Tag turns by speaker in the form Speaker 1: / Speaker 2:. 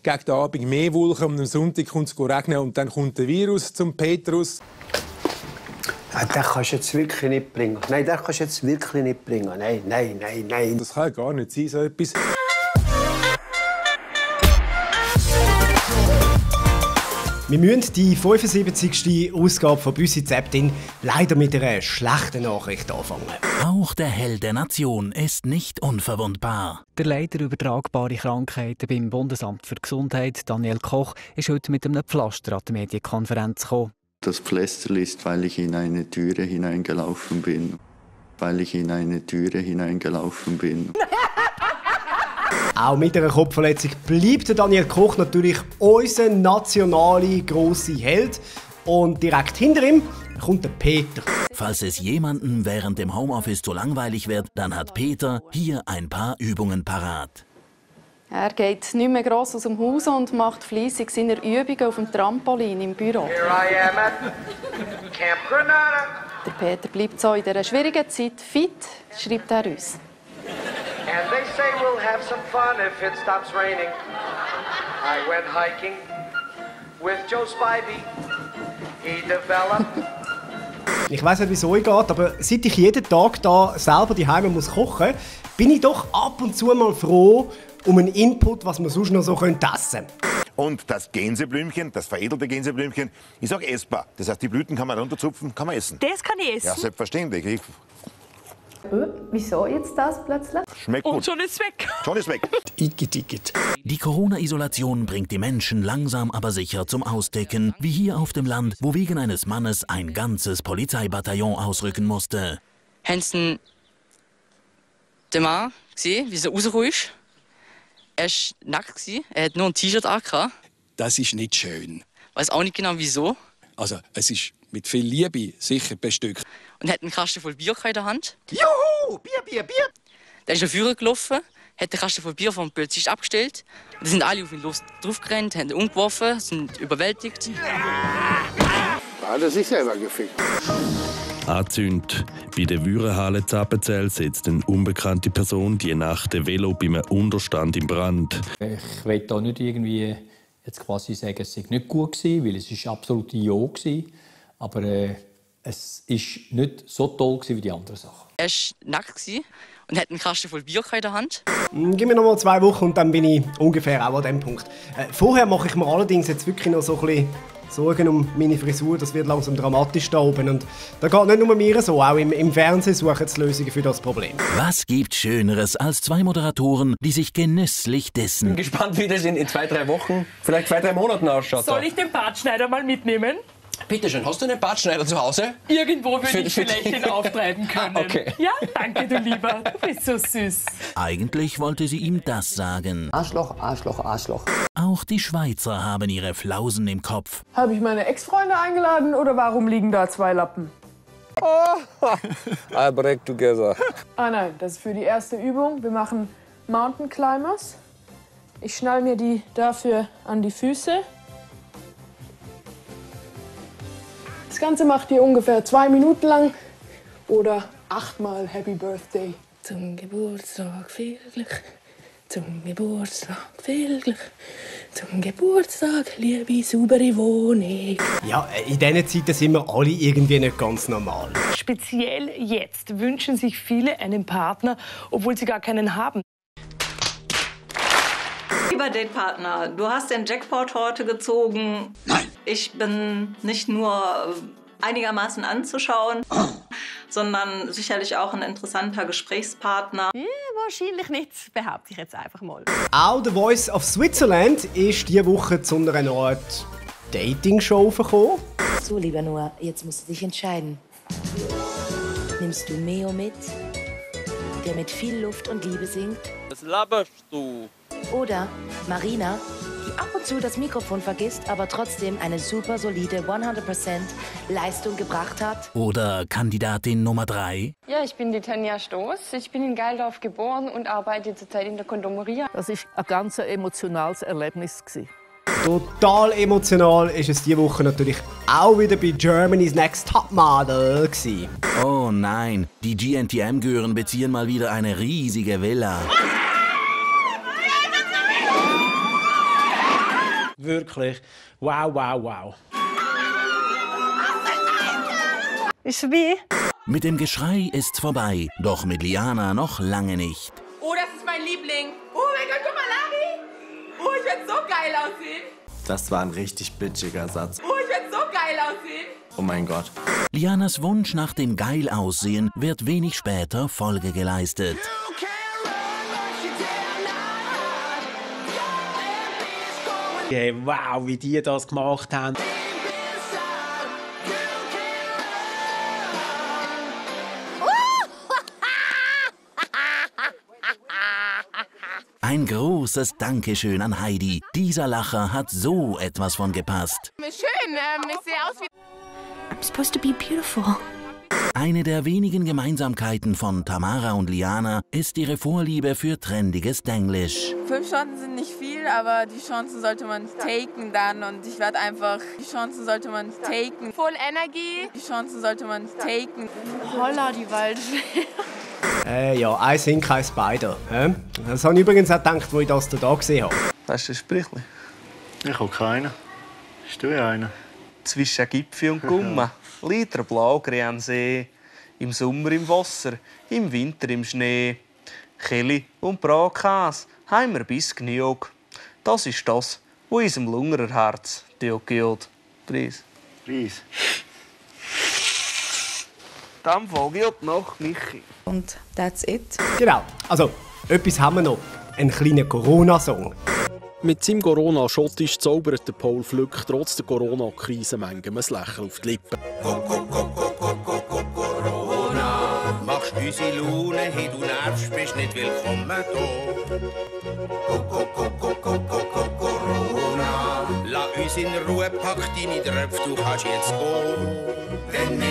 Speaker 1: gegen den Abend mehr Wolken und am Sonntag kommt es regnen und dann kommt der Virus zum Petrus.
Speaker 2: Ja, den kannst du jetzt wirklich nicht bringen. Nein, den kannst du jetzt wirklich nicht bringen. Nein.
Speaker 1: Das kann ja gar nicht sein, so etwas.
Speaker 3: Wir müssen die 75. Ausgabe von «Büsi Zeptin» leider mit einer schlechten Nachricht anfangen.
Speaker 4: Auch der Held der Nation ist nicht unverwundbar.
Speaker 5: Der Leiter übertragbare Krankheiten beim Bundesamt für Gesundheit, Daniel Koch, ist heute mit einem Pflaster an die Medienkonferenz gekommen.
Speaker 6: Das Pflaster ist, weil ich in eine Türe hineingelaufen bin.
Speaker 3: Auch mit einer Kopfverletzung bleibt Daniel Koch natürlich unser nationaler grosser Held. Und direkt hinter ihm kommt der Peter.
Speaker 4: Falls es jemandem während dem Homeoffice zu langweilig wird, dann hat Peter hier ein paar Übungen parat.
Speaker 7: Er geht nicht mehr gross aus dem Haus und macht fleissig seine Übungen auf dem Trampolin im Büro.
Speaker 8: Here I am at Camp Granada.
Speaker 7: Der Peter bleibt so in dieser schwierigen Zeit fit, schreibt er uns.
Speaker 8: And they say we'll have some fun if it stops raining. I went hiking with Joe Spivey. He developed.
Speaker 3: Ich weiss nicht, wie es euch geht, aber seit ich jeden Tag da selber daheim muss kochen, bin ich doch ab und zu mal froh um einen Input, was man sonst noch so essen könnte.
Speaker 9: Und das Gänseblümchen, das veredelte Gänseblümchen, ist auch essbar. Das heißt, die Blüten kann man runterzupfen, kann man essen.
Speaker 10: Das kann ich essen?
Speaker 9: Ja, selbstverständlich.
Speaker 7: Wieso jetzt das plötzlich?
Speaker 9: Schmeckt gut.
Speaker 10: Und schon ist weg.
Speaker 9: Schon ist weg.
Speaker 4: Die Corona-Isolation bringt die Menschen langsam aber sicher zum Austicken, wie hier auf dem Land, wo wegen eines Mannes ein ganzes Polizeibataillon ausrücken musste.
Speaker 11: Hansen, der Mann gesehen, wie er rausgekommen ist. Er war nackt, er hat nur ein T-Shirt angehabt.
Speaker 12: Das ist nicht schön.
Speaker 11: Ich weiß auch nicht genau wieso.
Speaker 12: Also, es ist mit viel Liebe sicher bestückt.
Speaker 11: Und er hat einen Kasten voll Bier in der Hand.
Speaker 8: Juhu! Bier!
Speaker 11: Der ist nach vorne gelaufen, hat den Kasten voll Bier vom Polizist abgestellt. Und dann sind alle auf ihn draufgerannt, haben ihn umgeworfen, sind überwältigt.
Speaker 2: Ja, das ist selber gefickt.
Speaker 13: Angezündet. Bei der Würenhalle Zappenzell setzt eine unbekannte Person die Nacht ein Velo bei einem Unterstand in Brand.
Speaker 14: Ich will da nicht irgendwie jetzt quasi sagen, es sei nicht gut gewesen, weil es ist absolut Ja gewesen. Aber es ist nicht so toll gewesen wie die anderen Sachen.
Speaker 11: Er war nackt und hat einen Kasten voll Bier in der Hand.
Speaker 3: Gib mir noch mal 2 Wochen und dann bin ich ungefähr auch an diesem Punkt. Vorher mache ich mir allerdings jetzt wirklich noch so ein bisschen Sorgen um meine Frisur. Das wird langsam dramatisch da oben. Und da geht nicht nur mir so, auch im Fernsehen suchen sie Lösungen für das Problem.
Speaker 4: Was gibt Schöneres als 2 Moderatoren, die sich genüsslich dissen?
Speaker 15: Ich bin gespannt, wie das in 2-3 Wochen, vielleicht 2-3 Monaten ausschaut.
Speaker 10: Soll ich den Bartschneider mal mitnehmen?
Speaker 15: Bitte schön, hast du einen Bartschneider zu Hause?
Speaker 10: Irgendwo würde ich vielleicht den auftreiben können.
Speaker 15: Okay.
Speaker 10: Ja, danke, du Lieber. Du bist so süß.
Speaker 4: Eigentlich wollte sie ihm das sagen.
Speaker 2: Arschloch.
Speaker 4: Auch die Schweizer haben ihre Flausen im Kopf.
Speaker 16: Habe ich meine Ex-Freunde eingeladen oder warum liegen da 2 Lappen?
Speaker 15: I break together.
Speaker 16: Ah nein, das ist für die erste Übung. Wir machen Mountain Climbers. Ich schnall mir die dafür an die Füße. Das Ganze macht ihr ungefähr 2 Minuten lang oder 8-mal Happy Birthday. Zum Geburtstag viel Glück, zum Geburtstag viel Glück, zum Geburtstag liebe saubere Wohnung.
Speaker 3: Ja, in diesen Zeiten sind wir alle irgendwie nicht ganz normal.
Speaker 10: Speziell jetzt wünschen sich viele einen Partner, obwohl sie gar keinen haben.
Speaker 17: Lieber Datepartner, du hast den Jackpot heute gezogen.
Speaker 9: Nein.
Speaker 17: Ich bin nicht nur einigermaßen anzuschauen, sondern sicherlich auch ein interessanter Gesprächspartner.
Speaker 10: Ja, wahrscheinlich nicht, behaupte ich jetzt einfach mal.
Speaker 3: Auch The Voice of Switzerland ist diese Woche zu einer Art Dating-Show gekommen.
Speaker 18: So, lieber Noah, jetzt musst du dich entscheiden. Nimmst du Meo mit, der mit viel Luft und Liebe singt?
Speaker 15: Was laberst du?
Speaker 18: Oder Marina, die ab und zu das Mikrofon vergisst, aber trotzdem eine super solide 100% Leistung gebracht hat?
Speaker 4: Oder Kandidatin Nummer 3?
Speaker 19: Ja, ich bin die Tanja Stoß. Ich bin in Geildorf geboren und arbeite zurzeit in der Kondomerie.
Speaker 20: Das war ein ganz emotionales Erlebnis.
Speaker 3: Total emotional ist es diese Woche natürlich auch wieder bei Germany's Next Topmodel gewesen.
Speaker 4: Oh nein, die GNTM-Gören beziehen mal wieder eine riesige Villa.
Speaker 21: wirklich wow, wow, wow.
Speaker 20: Ist vorbei?
Speaker 4: Mit dem Geschrei ist's vorbei, doch mit Liana noch lange nicht.
Speaker 22: Oh, das ist mein Liebling. Oh mein Gott, guck mal, Larry. Oh, ich werde so geil aussehen.
Speaker 23: Das war ein richtig bitchiger Satz.
Speaker 22: Oh, ich werde so geil aussehen.
Speaker 23: Oh mein Gott.
Speaker 4: Lianas Wunsch nach dem Geil-Aussehen wird wenig später Folge geleistet.
Speaker 21: Hey, wow, wie die das gemacht haben.
Speaker 4: Ein großes Dankeschön an Heidi. Dieser Lacher hat so etwas von gepasst.
Speaker 22: Schön, ich sehe aus wie...
Speaker 18: I'm supposed to be beautiful.
Speaker 4: Eine der wenigen Gemeinsamkeiten von Tamara und Liana ist ihre Vorliebe für trendiges Denglisch.
Speaker 22: 5 Chancen sind nicht viel, aber die Chancen sollte man taken dann. Und ich werde einfach... Die Chancen sollte man taken. Full Energy. Die Chancen sollte man taken. Holla, die Waldfee.
Speaker 3: Ja, eins hin, kein Spider. Das habe ich übrigens auch gedacht, als ich das hier gesehen habe.
Speaker 24: Das ist ein Sprichwort. Ich habe keinen. Hast du ja einen? Zwischen Gipfel und Gumme, Liter Blaugrä am See, im Sommer im Wasser, im Winter im Schnee. Chili und Bratkäse haben wir bis genug. Das ist das, was unserem Lungerer Herz geht. Preis. Preis. Dann folge ich nach Michi.
Speaker 18: Und that's it.
Speaker 3: Genau, also etwas haben wir noch. Einen kleinen Corona-Song.
Speaker 25: Mit seinem Corona-Schottisch zaubert der Paul Flück trotz der Corona-Krise manchem ein Lächeln auf die Lippen.
Speaker 26: Corona, machst unsere Laune, hey, du nervst, bist nicht willkommen da. Corona, lass uns in Ruhe, pack deine Tröpfe, du kannst jetzt gehen.